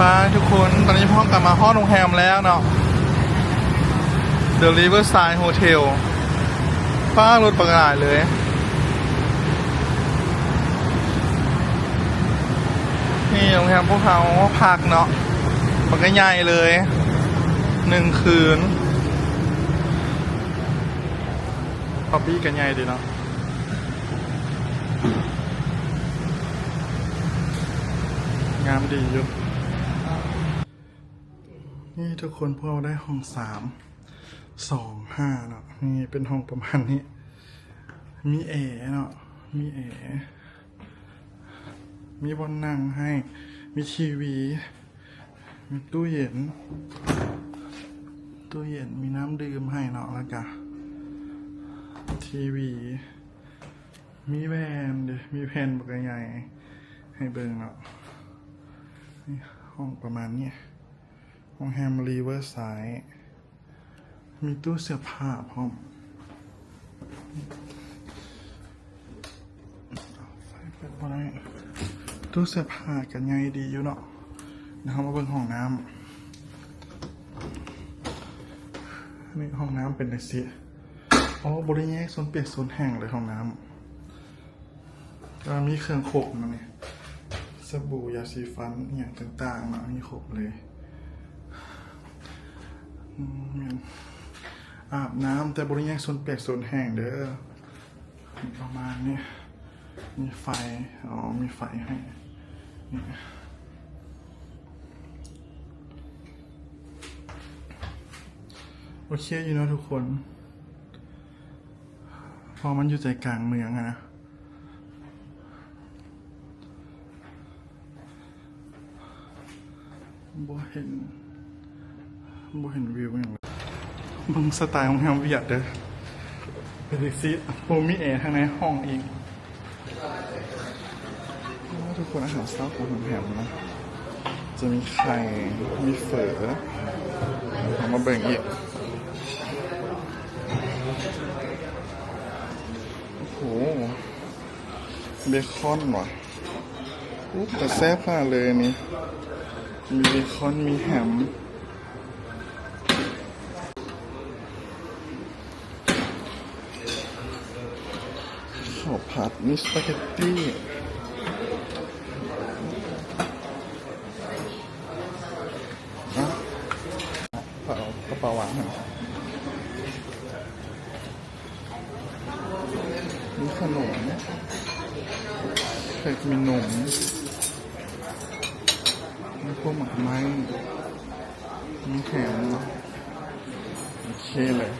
ປ້າ ທຸກຄົນ ຕອນນີ້ພວກເຮົາກະມາຮອດໂຮງແຮມແລ້ວເນາະ The Riverside Hotel. ປ້າ ລົດບັກຫຼາຍເລີຍ. ນີ້ໂຮງແຮມພວກເຮົາພັກເນາະ ບັກໃຫຍ່ເລີຍ ໜຶ່ງຄືນ. ລັອບບີ້ກະໃຫຍ່ດີເນາະ. ງາມດີຢູ່. ນີ້ທຸກຄົນ ພວກເຮົາໄດ້ຫ້ອງສາມສອງຫ້າເນາະ. ນີ້ເປັນຫ້ອງປະມານນີ້ ມີແອເນາະ ມີແອ ມີບ່ອນນັ່ງໃຫ້ ມີທີວີ ມີຕູ້ເຢັນ ຕູ້ເຢັນ ມີນ້ຳດື່ມໃຫ້ເນາະ ແລ້ວກະທີວີ ມີແວ່ນເດ້ ມີແວ່ນບັກໃຫຍ່ໃຫ້ເບິ່ງເນາະ. ນີ້ຫ້ອງປະມານນີ້ ໂຮງແຮມ Riverside ມີຕູ້ເສື້ອຜ້າພ້ອມ. ຕູ້ເສື້ອຜ້າກະໃຫຍ່ດີຢູ່ເນາະ. ດຽວເຮົາມາເບິ່ງຫ້ອງນ້ຳ. ນີ້ຫ້ອງນ້ຳເປັນຈັ່ງຊີ້. ອໍ ບໍ່ໄດ້ແຍກໂຊນປຽກໂຊນແຫ້ງເລີຍຫ້ອງນ້ຳ. ກະມີເຄື່ອງຄົບນຳນີ້ ສະບູ ຢາສີຟັນ ອີ່ຫຍັງຕ່າງໆເນາະ ມີຄົບເລີຍ. ອືມ ອາບນ້ຳ ແຕ່ບໍ່ໄດ້ແຍກໂຊນປຽກໂຊນແຫ້ງເດີ. ປະມານນີ້ ມີໄຟ ອໍ ມີໄຟໃຫ້. ໂອເຄຢູ່ເນາະທຸກຄົນ ເພາະມັນຢູ່ໃຈກາງເມືອງຫັ້ນນະ. ບໍ່ເຫັນ ບໍ່ເຫັນວິວຫຍັງເລີຍ. ເບິ່ງສະໄຕໂຮງແຮມຫວຽດເດີ ເປັນຈັ່ງຊີ້ ບໍ່ມີແອທາງໃນຫ້ອງອີກ. ໂອ້ ທຸກຄົນ ອາຫານເຊົ້າຂອງໂຮງແຮມນະ ຈະມີໄຂ່ ມີເຝີ ເຮົາມາເບິ່ງອີກ. ໂອ້ໂຫ ເບຄອນຫວາ. ໂອ້ ເປັນຕາແຊບຂະໜາດເລີຍນີ້ ມີເບຄອນ ມີແຮມ ເຂົ້າຜັດ ມີສະປາເກັດຕີ. ອ່ະ ເອົາກະເປົາວາງຫັ້ນ. ມີຂະໜົມ ເພິ່ນມີນົມ ມີພວກໝາກໄມ້ ມີແຮມ. ໂອເຄເລີຍ.